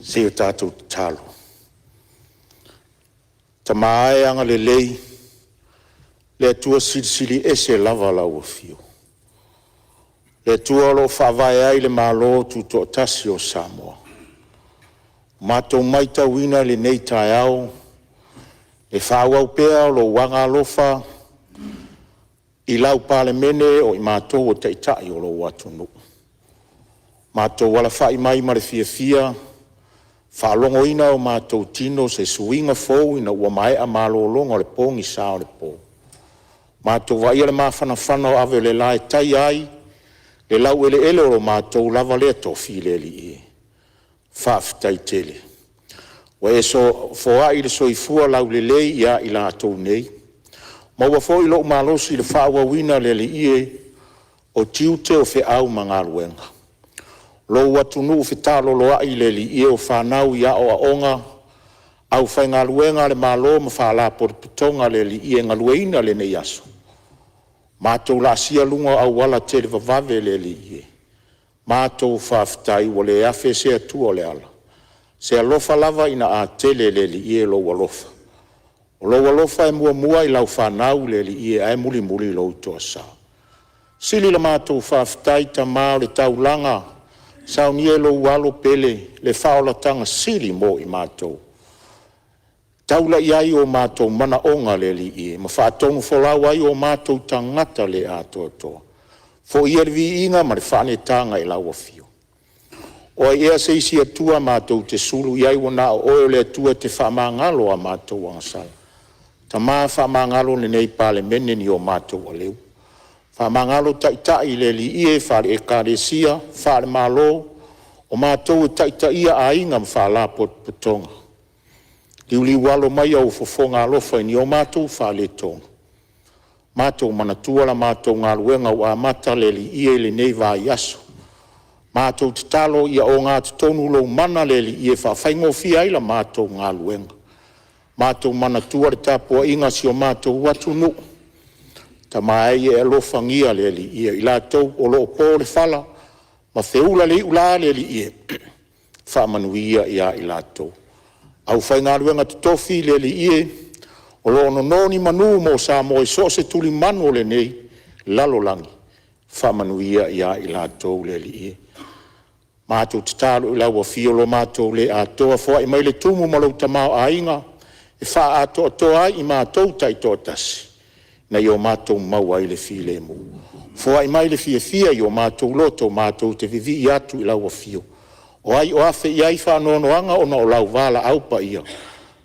Se i o tatou tatalo. Tama e agalelei, le Atua Silisili Ese lava lau Afio, le Atua o lo o faavae ai le Malo Tutoatasi o Samoa. Ua matou matauina i lenei taeao le faaauau pea o lou agaalofa i lau Palemene o i matou o Taitai o lou atunuu. Matou alafai mai ma le fiafia, faalogoina e o matou tino se suiga fou ina ua maea malologa o le pogisa o le po. Matou vaaia le mafanafana o ave o le la e taia ai le laueleele o lo matou lava lea tofi le Alii e. Faafetai tele ua e foai le soifua laulelei ia i latou nei, maua foi lou malosi i le faaauauina le Alii e o tiute o feau ma galuega. Lou atunuu fetaloloai le Alii e, o fanau i aoaoga, aufaigaluega a le Malo ma Faalapotopotoga le Alii e galueaiina lenei aso, matou laasia luga o auala televavave le Alii e. Matou faafetai ua le afe se atua o le ala, se alofa lava ina a tele e le Alii e lou alofa. O lou alofa e muamua i lau fanau le Alii e, ae mulimuli lou toasa. Sili la matou faafetai Tama o le taulaga saunia e lou Alo pele le faaolataga sili mo i matou, taula i ai o matou manaoga le Alii e, ma faatonufolau ai o matou tagata le atoatoa. Foia le viiga ma le faaneetaga i lau Afio. O ai ea se isi Atua matou te sulu i ai ua na o Oe o le Atua e te faamagalo a matou agasala. Tama, faamagalo lenei Palemene i ni o matou aleu, faamagalo Taitai le Alii e, faale-Ekalesia, faale-Malo, o matou e taitaia aiga ma faalapotopotoga. Liuliualo maia ou fofoga alofa i ni o matou faaletonu, matou manatua la matou galuega ua amata le Alii e i lenei vaiaso. Matou tatalo ia ogatotonu lou mana le Alii e faafaigofie ai la matou galuega. Matou manatua le tapuaiga a si o matou atunuu, Tama e, ia e alofagia le Alii e, i latou o lo o po le fala ma feula le iula le Alii e, faamanuia ia i latou. Aufaigaluega totofi le Alii e, o lo o nono ni manu mo Samoa i so o se tulimanu o lenei lalolagi, faamanuia ia i latou le Alii e. Matou tatalo i lau afio lo matou le atoa, foai mai le tumu ma lou tamaoaiga e faaatoatoa ai i matou taitoatasi, ina ia o matou maua ai le filemu. Foai mai le fiafia i o matou loto matou te vivii atu i lau afio, o ai o afe i ai faanoanoaga ona o lau valaau paia,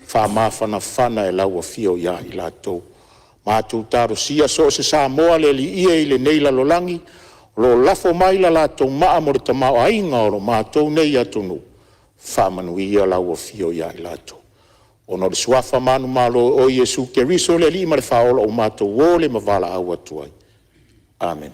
faamafanafana e lau afio ia i latou. Matou talosia so o se Samoa le Alii e i lenei lalolagi o lo o lafo mai la latou maa mo le tamaoaiga o lo matou nei atunuu, faamanuia lau Afio ia i latou. Ona o le suafa manumalo o oe Iesu Keriso o le Alii ma le Faaola ua matou o ma valaau atu ai. Amene.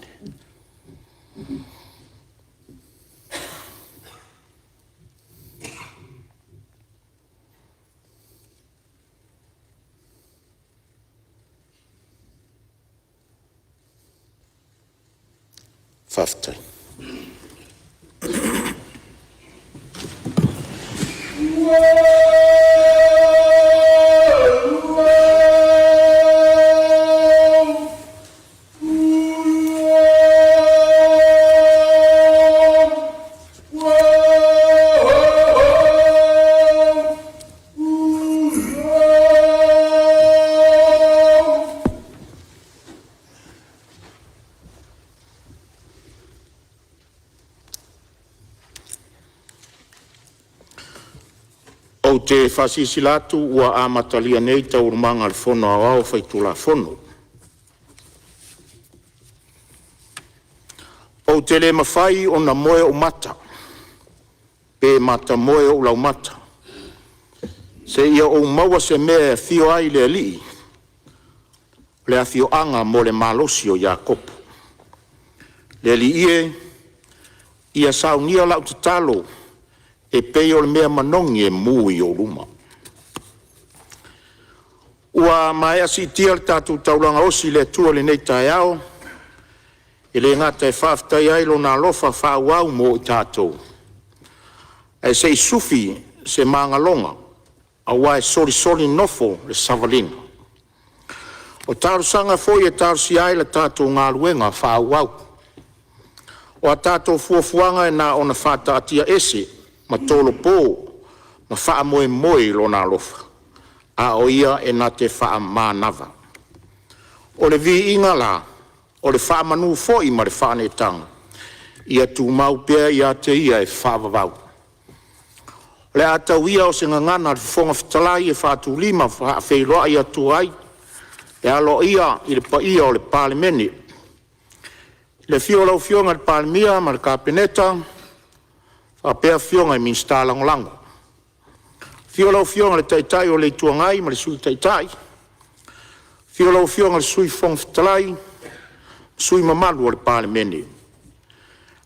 Faafetai. Ou te faasilasila atu ua amatalia nei Taualumaga a le Fono Aoao Faitulafono. Ou te le mafai ona moe ou mata pe matamoe ou laumata seia ou maua se mea e afio ai le Alii, o le afioaga mo le malosi o Iakopo. Le Alii e, Ia saunia lau tatalo e pei o le mea manogi e mu i ou luma. Ua maea siitia le tatou taulaga osi i le Atua i lenei taeao, e le gata e faafetaia ai Lona alofa faaauau mo i tatou, ae se i sufi se magaloga aua e solisoli nofo le savaliga. O talosaga foi e talosia ai le tatou galuega faaauau. O a tatou fuafuaga e na ona faataatiaese ma tolopo ma faamoemoe i Lona alofa, a o Ia e na te faamanava. O le viiga la, o le faamanu foi ma le faaneetaga, ia tumau pea ia te Ia e faavavau. O le a tau ia o se gagana a le Fofoga Fetalai e faatulima ma faafeiloai atu ai i le paia o le Palemene, i le afio o lau Afioga i le Palemia ma le Kapeneta faapea Afioga i Minisita Lagolago. Afio lau Afioga i le Taitai o le Itu Agai ma le Sui Taitai, afio lau Afioga i le Sui Fofoga Fetalai ma sui usufono mamalu o le Palemene.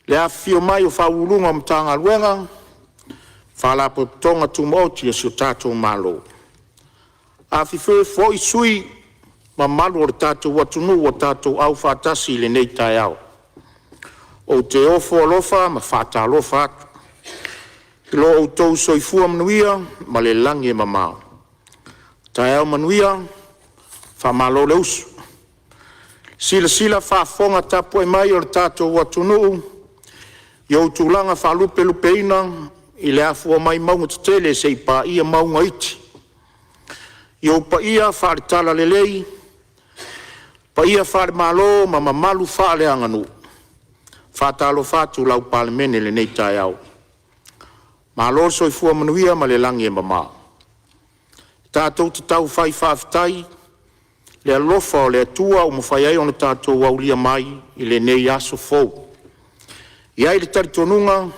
Le afifio mai o Ofisa Sili o Pulega o Matagaluega ma Faalapotopotoga Tumaoti a si o tatou Malo. Afifio foi sui usufono mamalu o le tatou atunuu ua tatou auai i lenei taeao. Ou te ofo alofa ma faatalofa atu i lo outou soifua manuia ma le lagi e mama. Taeao manuia, faamalo le usu. I le silasila faafofoga tapuai mai a lo tatou atunuu i ona tulaga faalupelupeina i le afua mai mauga tetele seia paia mauga iti, i ou paia faale-Talalelei, paia faale-Malo ma mamalu faaleaganuu, e faatalofa atu lau Palemene i lenei taeao. Malo le soifua manuia ma le lagi e mama. Tatou te taufai faafetai i le alofa o le Atua ua mafai ai ona tatou aulia mai lenei aso fou. E i ai le talitonuga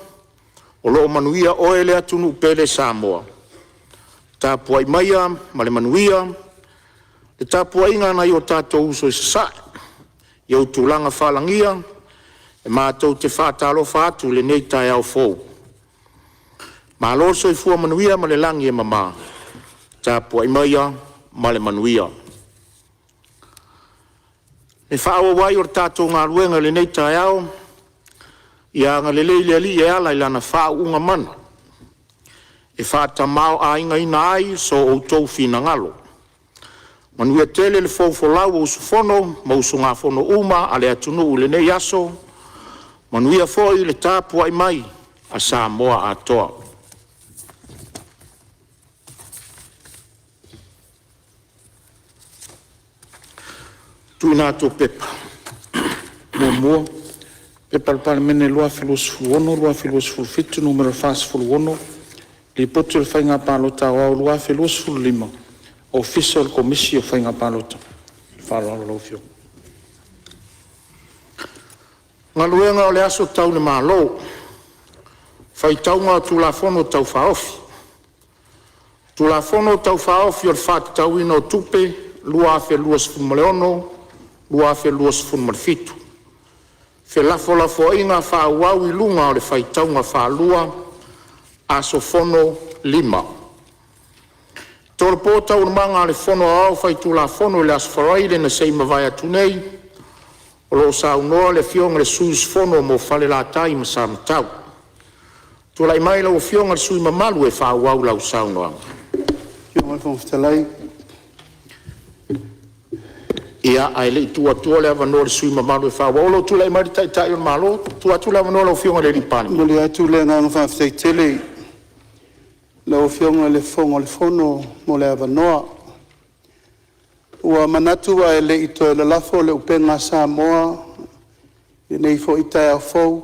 o lo o manuia oe le atunuu pele Samoa. Tapuai maia ma le manuia, le tapuaiga a nai o tatou uso i Sasae, i ou tulaga faalagia, e matou te faatalofa atu i lenei taeao fou. Malo le soifua manuia ma le lagi e mama. Tapuai maia ma le manuia. Le faaauau ai o le tatou galuega i lenei taeao, ia agalelei le Alii e ala i Lana faauuga mana e faatamaoaigaina ai so outou finagalo. Manuia tele le folau a usufono ma usugafono uma a le atunuu i lenei aso. Manuia foi le tapuai mai a Samoa atoa. 1. P.P.2026/2027 Nu.46, Lipoti o le Faiga Palota Aoao 2025, Ofisa o le Komisi o Faiga Palota. Ma le faaaloalo lau Afioga. Galuega o le Aso Tau le Malo, Faitauga o Tulafono Tau Faaofi. Tulafono Tau Faaofi o le Faatatauina o Tupe 2026/2027. Felafolafoaiga faaauau i luga o le faitauga faalua – aso Fono 5. E tolopo Taualumaga a le Fono Aoao Faitulafono i le aso Faraile na se i mavae atu nei, o lo o saunoa le Afioga i le sui usufono mo Falelatai ma Samatau. Tulai mai lau Afioga i le sui usufono mamalu e faaauau lau saunoaga. Lau Afioga i le Fofoga Fetalai… Ia, ae le i tuu atua le avanoa i le sui usufono mamalu e faaauau, o lo o tulai mai le Taitai o le Malo. Tuu atu le avanoa i lau Afioga i le Palemia. E momoli atu le agaga faafetai tele i lau Afioga i le Fofoga o le Fono mo le avanoa. Ua manatu ae le i toe lalafo le upega a Samoa i lenei foi taeao fou,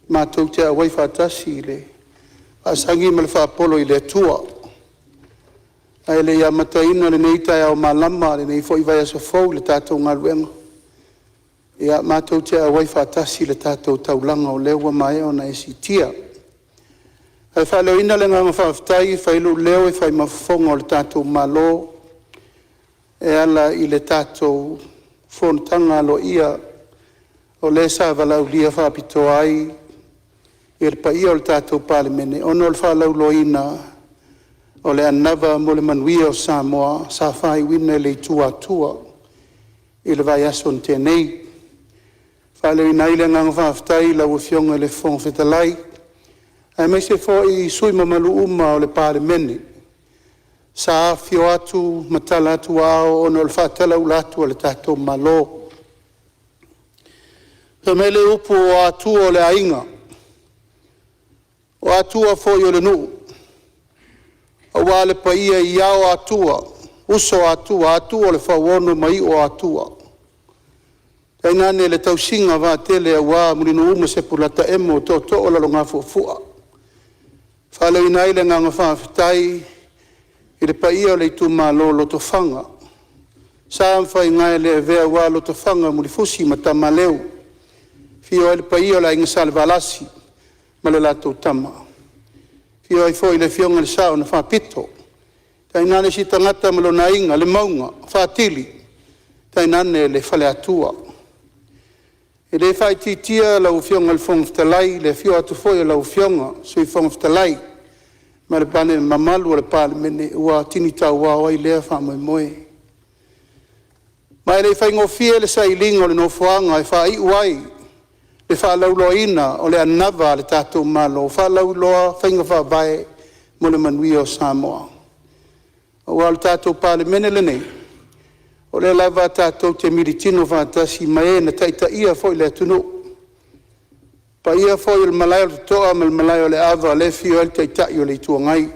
matou te auai faatasi i le faasagi ma le faapolo i le Atua. Ae le i amataina lenei taeao malama lenei foi vaiaso fou i le tatou galuega, ia matou te auai faatasi i le tatou taulaga o lea ua maea ona e siitia. Ae faaleoina le agaga faafetai e fai ai lou leo e fai ma fofoga o le tatou Malo e ala i le tatou fonotaga aloaia o lea sa valaaulia faapitoa ai le paia o le tatou Palemene ona o le faalauiloaina o le anava mo le manuia o Samoa sa faaiuina i le itu Atua i le vaiaso na tea nei. E faaleoina ai le agaga faafetai i lau Afioga i le Fofoga Fetalai aemaise foi sui usufono mamalu uma o le Palemene sa afifio atu ma tala atu ao ona o le faatalaula atu a le tatou Malo. Fai mai le upu, o Atua o le aiga, o Atua foi o le nuu, aua le paia i Ao o Atua, uso o Atua, Atua o le Fauono ma iu o Atua, tainane le tausiga vaatele aua Mulinuu ma Sepolataemo maua tootoo o Lalogafuafua. E faaleoina ai le agaga faafetai i le paia o le itumalo o Lotofaga, sa ma faiga e le avea aua Lotofaga, Mulifusi ma Tamaleu, afio ai le paia o le Aiga Salevalasi ma le latou Tama, afio ai foi le Afioga i le Sao na Faapito, tainane si tagata ma lona aiga, le Mauga, Faatili tainane le Faleatua. E le faaitiitia lau Afioga i le Fofoga Fetalai i le afio atu foi o lau Afioga i le Sui Fofoga Fetalai ma le mamalu o le Palemene ua tini tauao ai lea faamoemoe. Ma e le i faigofie le sailiga o le nofoaga e faaiu ai le faalauiloaina o le anava a le tatou Malo, faalauiloa faiga faavae mo le manuia o Samoa. Aua o le tatou Palemene lenei, o lea lava tatou te militino faatasi ma e na taitaia foi le atunuu. O paia foi o le Malae o le Totoa ma le Malae o le Ava o lea e afio ai le Taitai o le Itu Agai, le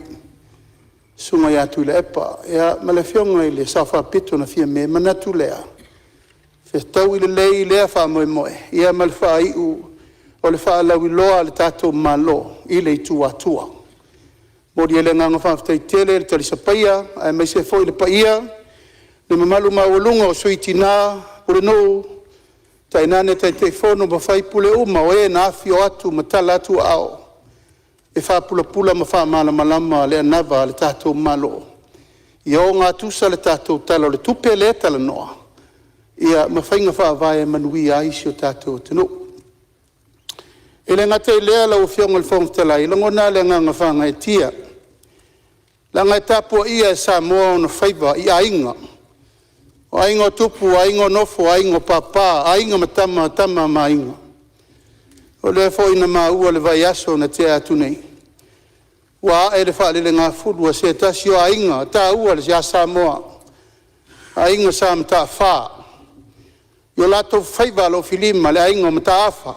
Susuga ia Tuilaepa, ma le Afioga i le Sao Faapito na Fiame. Ona manatu lea, fetaui lelei lea faamoemoe ma le faaiu o le faalauiloa a le tatou Malo i le itu Atua. E momoli ai le agaga faafetai tele i le talisapaia aemaise foi le paia, le mamalu maualuga o Sui Tina, Pulenuu tainane Taitaifono ma sui usufono uma o e na afifio atu ma tala atu aao e faapulapula ma faamalamalama le anava a le tatou Malo, ia ogatusa le tatou Tala o le Tupe lea e talanoa ma faiga faavae e manuia ai si o tatou atunuu. E le gata i lea lau Afioga i le Fofoga Fetalai, e lagona lava le agaga faagaeetia, leaga e tapuaia e Samoa ona faiva i aiga, o aiga o tupu o aiga o nofo, o aiga o papa, Aiga ma Tama o Tama ma Aiga. O lea foi na maua i le vaiaso na tea atu nei, ua ae le faalelegafulu a se tasi o aiga taua ia Samoa, Aiga Sa Mataafa i o latou faiva alofilima le aiga o Mataafa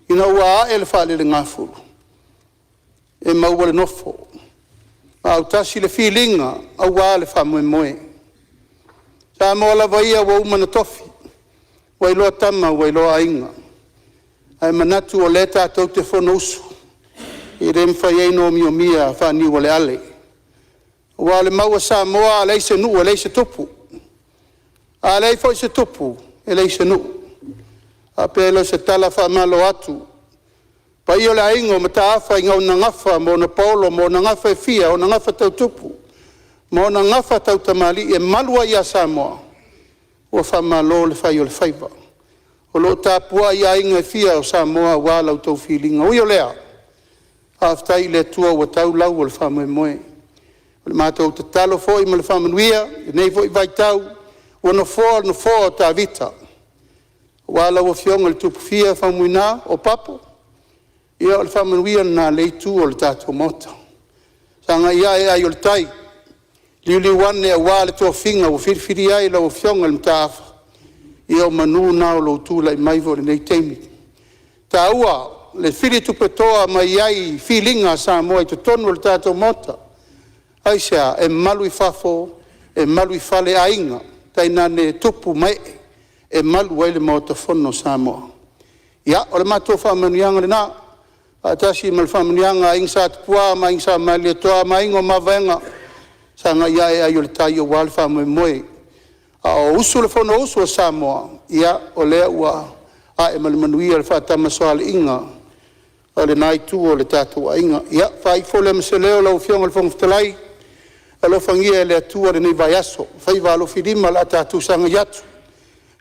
ina ua ae le faalelegafulu, e maua le nofo a autasi le filiga aua le faamoemoe. O Samoa lava ia ua uma ona tofi, ua iloa Tama ua iloa Aiga, ae manatu o lea tatou te fonousu, e le mafai ai ona omiomia faaniualeale. Aua o le mau a Samoa a leai se nuu e leai se tupu, a leai foi se tupu, e leai se nuu. Ona faapea lea o se tala, faamalo atu i le paia o le aiga o Mataafa i ona gafa ma ona paolo ma ona gafa e fia, ona gafa tau tupu ma ona gafa tau tamalii e malu ai ia Samoa, ua faamalo le fai o le faiva. O lo o tapuai aiga e fia o Samoa aua la outou filiga. E ui o lea, faafetai i le Atua ua tau lau o le faamoemoe. O le matou tatalo foi ma le faamanuia i lenei foi vaitau, ua nofoa le nofoa o Tavita, aua lau Afioga i le Tupu Faumuina Opapo, ia o le faamanuia lena a lea Itu o le tatou Maota. Sagai ane ai o le tai, liuliu ane aua le tofiga ua filifilia ai lau Afioga i le Mataafa, ia o manu na o lou tulai mai foi i lenei taimi. E taua le filitupetoa mai ai filiga a Samoa i totonu o le tatou Maota. Aisea? E malu i fafo, e malu i fale aiga, tainane tupu ma ee e malu ai le Maota Fono o Samoa. Ia, o le matou faamanuiaga lena, faatasi ma le faamanuiaga a Aiga Sa Tupua ma Aiga Sa Malietoa ma Aiga o Mavaega, sagai ane ai o le tai aua le faamoemoe. A o usu le Fonousu a Samoa, ia o lea ua ae ma le manuia le faatamasoaliiga a lena Itu o le tatou aiga. Ia faaiu foi lea ma se leo lau Afioga i le Fofoga Fetalai, alofagia e le Atua lenei vaiaso, faiva alofilima o le a tatou sagai atu,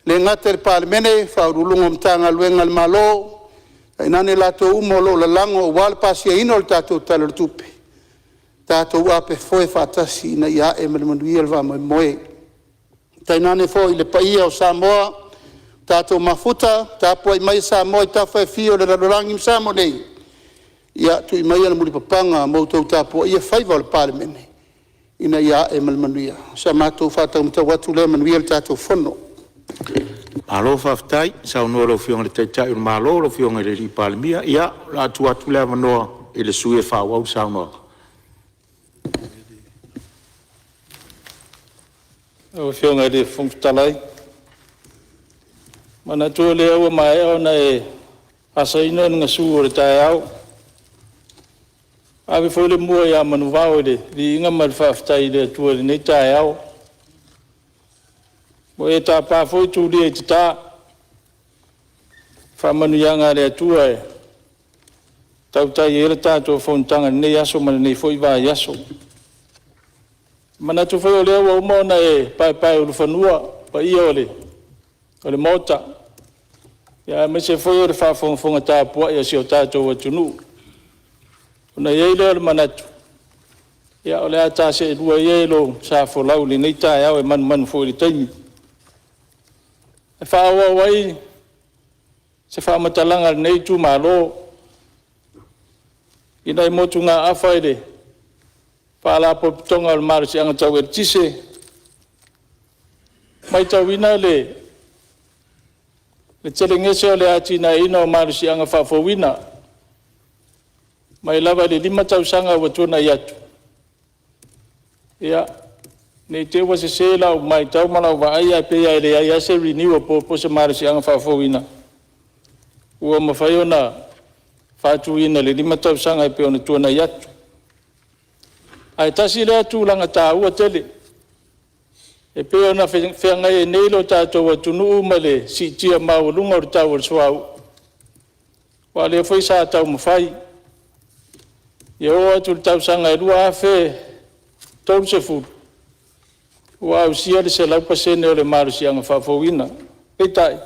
e le gata i le Palemene, Ofisa Sili o Pulega o Matagaluega a le Malo, Tainane latou uma o lo o lalago aua le pasiaina o le tatou Tala o le Tupe, tatou apefoe faatasi ina ia ae ma le manuia le faamoemoe. Tainane foi le paia o Samoa ua tatou mafuta, tapuai mai Samoa i tafa e fia o le lalolagi ma Samoa nei, ia tui maia le mulipapaga ma outou tapuaia faiva o le Palemene ina ia ae ma le manuia. O sa matou faataumatau atu lea, manuia le tatou Fono. Malo faafetai saunoa i lau Afioga i le Taitai o le Malo lau Afioga i le Palemia. Ia, o le a tuu atu le avanoa i le sui usufono e faaauau le saunoaga. Lau Afioga i le Fofoga Fetalai, e manatu o lea ua maea ona e asaina le gasu o le taeao. Ua ave foi le mua ia manuvao i le viiga ma le faafetai i le Atua i lenei taeao. Ua e tapa foi tulia i tata i faamanuiaga a le Atua e tautai ai le tatou fonotaga i lenei aso ma lenei foi vaiaso. E manatu foi o lea ua uma ona e paepaeulufanua paia o le Maota, aemaise foi o le faafogafoga tapuai a si o tatou atunuu. Ona i ai lea o le manatu, ia o le a ta seelua ia i lou sa folau i lenei taeao e manumanu foi i le taimi. E faaauau ai se faamatalaga a lenei itumalo i nai motugaafa i le Faalapotopotoga o le Malosiaga Tau Eletise. E matauina le telegese o le atinaeina o malosiaga faafouina, mai lava i le 5 tausaga ua tuanai atu, ia, ne i te i ua sese lau matau ma lau vaai, ae pei lava e leai lava se renewable po o se malosiaga faafouina ua mafai ona faatuina i le 5 tausaga e pei ona tuanai atu. Ae tasi lea tulaga taua tele e pei ona feagai ai nei lo tatou atunuu ma le siitia maualuga o le tau o le suauu, aua o lea foi sa taumafai ia oo atu i le tausaga 2030 ua ausia le 100% o le malosiaga faafouina. Peitai,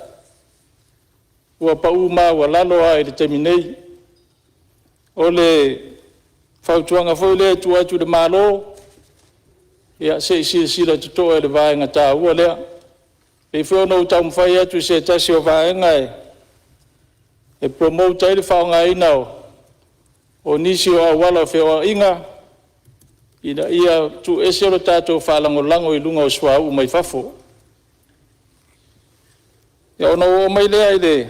ua pau maualalo lava i le taimi nei. O le fautuaga foi lea e tuu atu i le Malo, ia se i silasila totoa i le vaega taua lea. E pei foi ona ou taumafai atu i se tasi o vaega e promote ai le faaaogaina o nisi o auala o feoaiga, ina ia tuuese lo tatou faalagolago i luga o suauu mai fafo. Ia, ona ou oo mai lea i le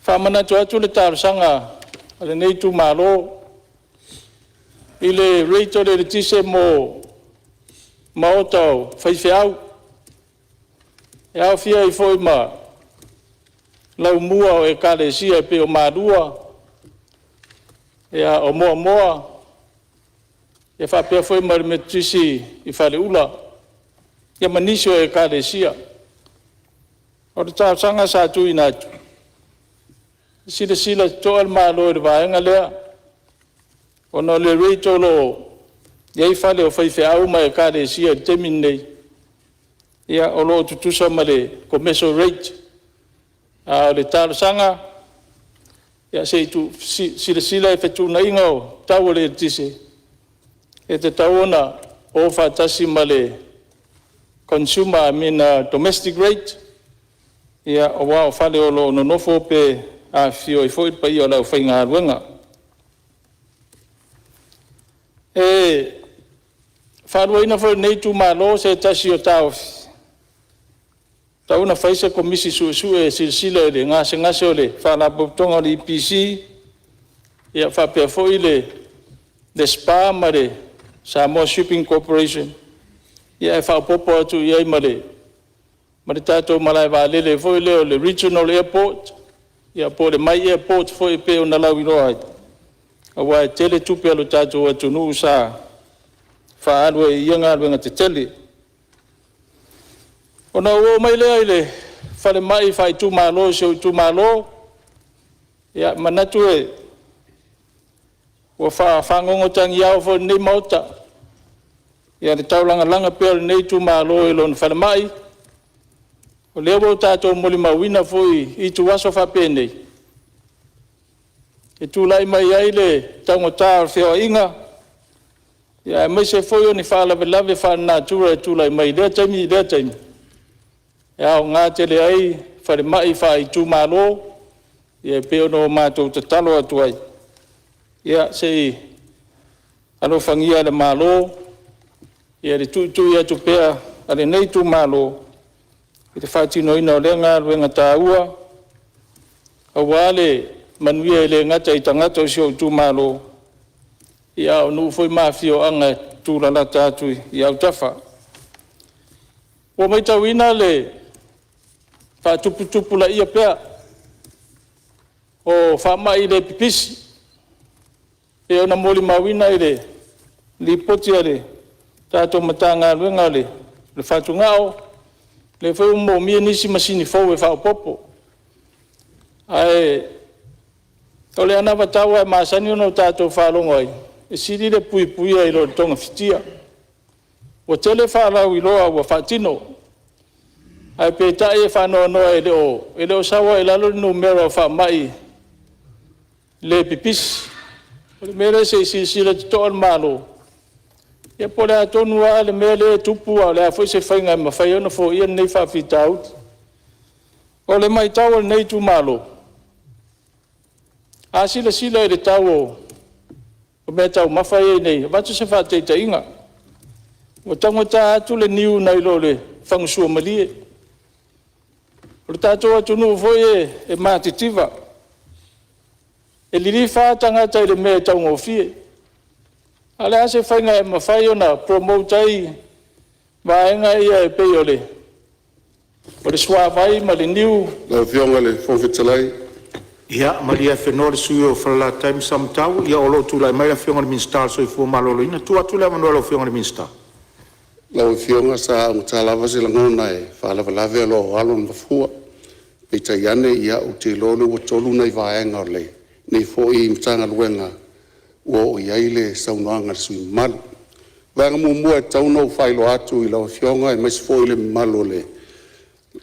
faamanatu atu le talosaga a lenei itumalo i le rate o le eletise mo maota o faifeau, e aofia ai foi ma laumua o ekalesia e pei o Malua, o Moamoa, e faapea foi ma le Metotisi i Faleula, ia ma nisi o ekalesia. O le talosaga sa tuuina atu, silasila totoa le Malo i le vaega lea, ona o le rate o lo o i ai fale o faifeau ma ekalesia i le taimi lenei, ia o lo o tutusa ma le commercial rate. A o le talosaga, ia se i silasila i fetuunaiga o tau o le eletise, e tatau ona o faatasi ma le consumer, I mean domestic rate, aua o fale o lo o nonofo pe afifio ai foi le paia o le aufaigaluega. E faaluaina foi e lenei itumalo se tasi o taofi, e tatau ona fai se Komisi Suesue e silasila i le gasegase o le Faalapotopotoga o le EPC, faapea foi le SPA ma le Samoa Shipping Corporation, ae faaopoopo atu i ai ma le tatou malaevaalele foi lea o le Regional Airport, po o le my Airport foi e pei ona lauiloa ai, aua e tele tupe a lo tatou atunuu sa faaalu ai i ia galuega tetele. Ona ou oo mai lea i le falemai faaitumalo i si ou itumalo. Ia, e manatu ua faafagogo tagiao foi i lenei Maota le taulagalaga pea o lenei itumalo i lona falemai. O lea ua tatou molimauina foi i ituaso faapenei, e tulai mai ai le taugata o le feoaiga, aemaise foi o ni faalavelave faalenatura e tulai mai i lea taimi i lea taimi, e aoga tele ai falemai faaitumalo. E pei ona matou tatalo atu ai, ia se i alofagia e le Malo le tuitui atu pea a lenei itumalo i le faatinoina o lea galuega taua aua le manuia e le gata i tagata o si ou itumalo, a o nuu foi ma afioaga e tulalata atu i autafa. Ua matauina le faatuputupulaia pea o faamai le pipisi, pei ona molimauina i le Lipoti a le tatou Matagaluega o Fatugao, o lea foi ua moomia nisi masini fou e faaopoopo. Ae o le anavatau lava e masani ona tatou faalogo ai, e sili le puipuia i lo le togafitia. Ua tele faalauiloa ua faatino, ae peitai e faanoanoa e le o sau lava i lalo le numera o faamai le pipisi. O le mea lea se i silasila totoa le Malo po o le a tonu lava le mea lea e tupu, a o le a foi se faiga e mafai ai ona foia lenei faafitauli. O le matau a lenei itumalo, a silasila i le tau o meataumafa ia e i ai nei, e avatu se faataitaiga, ua taugata atu le niu nai lo le fagu suamalie. O le tatou atunuu foi e matitiva, e lilifa lava tagata i le mea e taugofie. A o le a se faiga e mafai ona promote ai vaega ia e pei o le suavai ma le niu? Lau Afioga i le Fofoga Fetalai… Ia malie afenoa le sui usufono mo Falelatai ma Samatau o lo o tulai mai le Afioga i le Minisita o le Soifua Maloloina. E tuu atu le avanoa i lau Afioga i le Minisita. Lau Afioga sa augata lava se lagona e faalavelave a o alo le mafua. Peitai ane ou te iloa o lea ua tolu nai vaega o lenei foi Matagaluega ua oo i ai le saunoaga a le sui usufono mamalu. O le vaega muamua e tatau ona ou faailoa atu i lau Afioga aemaise foi o le mamalu o le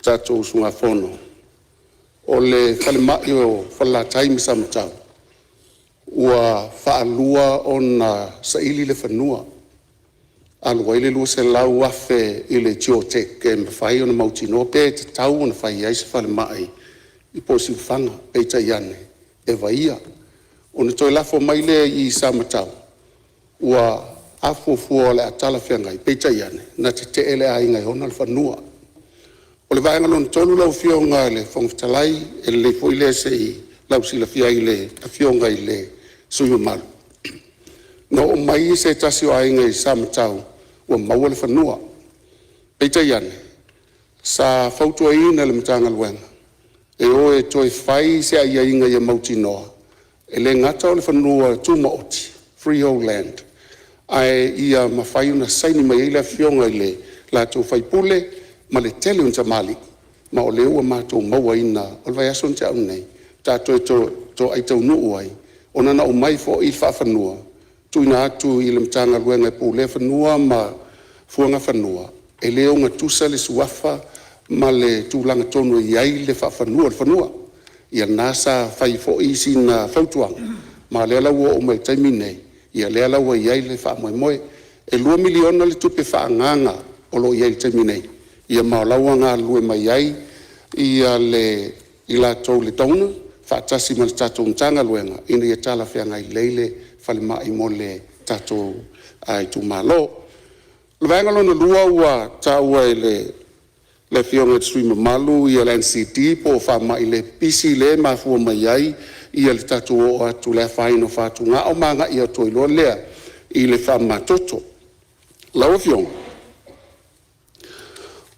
tatou usugafono, o le falemai o Falelatai ma Samatau, ua faalua ona saili le fanua, alu ai le $200,000 i le Geotech e mafai ona mautinoa pe tatau ona fai ai se falemai po o Siufaga, peitai ane, e vaia. Ona toe lafo mai lea i Samatau, ua afuafua o le a talafeagai, peitai ane, na tetee le aiga e ona le fanua. O le vaega lona tolu lau Afioga i le Fofoga Fetalai, e lelei foi lea se i lausilafia e le Afioga i le sui usufono mamalu, na oo mai se tasi o aiga i Samatau ua maua le fanua, peitai ane, sa fautuaina e le Matagaluega e o e toe fai se aiaiga ia mautinoa e le gata o le fanua tumaoti (freehold land) ae ia mafai ona saini mai ai le afioga i le latou faipule ma le tele o ni tamalii. Ma o lea ua matou mauaina o le vaiaso na tea nei faatoa toe toai taunuu ai, ona na aumai foi le faafanua tuuina atu i le Matagaluega e Pulea Fanua ma Fuagafanua, e le ogatusa le suafa ma le tulaga tonu e i ai le faafanua o le fanua. Ia lena sa fai ai foi sina fautuaga, ma o lea la ua oo mai le taimi lenei, ia lea la ua i ai le faamoemoe. E $2 miliona le tupe faaagaaga o lo o i ai i le taimi nei, ia ma o la e ua galulue mai ai i latou le donor faatasi ma le tatou Matagaluega ina ia talafeagai lelei le falemai mo le tatou itumalo. O le vaega lona lua ua taua e le Afioga i le sui usufono mamalu le NCD po o faamai le pipisi lea e mafua mai ai le tatou oo atu i le afaina o fatugao ma agai atu ai loa lea i le faamamatoto. Lau Afioga,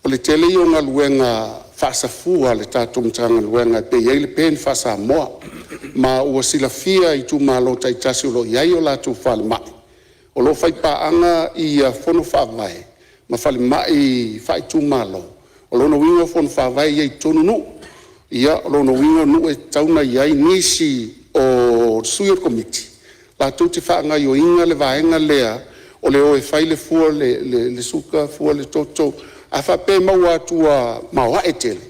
o le tele ia o galuega faasafua a le tatou Matagaluega e pei e i ai le PEN faa-Samoa, ma ua silafia e itumalo taitasi o lo o i ai o latou falemai, o lo o faipaaga ia fono faavae ma falemai faaitumalo. O lona uiga o fono faavae ia e i totonu o nuu. Ia, o lona uiga o nuu e tatau ona i ai nisi o sui o le komiti latou te faagaoioiga le vaega lea o le o e fai le fua o le suka, fua le toto. A faapea e maua atu ua maoae tele,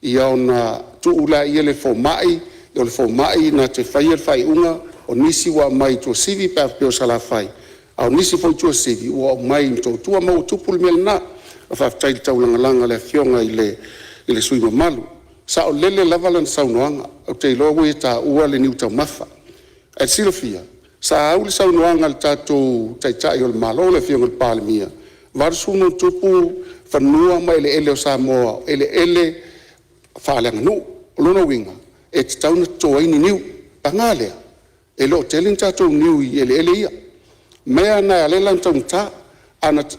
ia ona tuu lea i le fomai O le fomai na te faia le faaiuga o nisi ua aumai i Tuasivi pe a faapea o Salafai, a o nisi foi Tuasivi ua aumai i Motootua ma ua tupu le mea lena. Faafetai i le taulagalaga a le Afioga i le sui usufono mamalu. E saolele lava lana saunoaga, ou te iloa ua ia taua le niu taumafa. Ae e silafia, sa au le saunoaga a le tatou Taitai o le Malo le Afioga i le Palemia, 80+ fanua ma eleele o Samoa o eleele faaleaganuu. O lona uiga e tatau ona toto ai ni niu. Paga lea, e le o tele ni tatou niu i eleele ia. O le mea lena e ala ai ona taugata.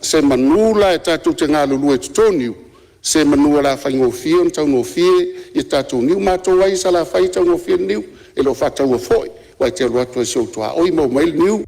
Semanu la tatou te galulue e toto niu, semanu o le a faigofie ona taugofie a tatou niu. O matou lava ia i Salafai e taugofie le niu, e le o faataua foi, aua e te alu atu lava i si ou tuaoi maua mai ai le niu.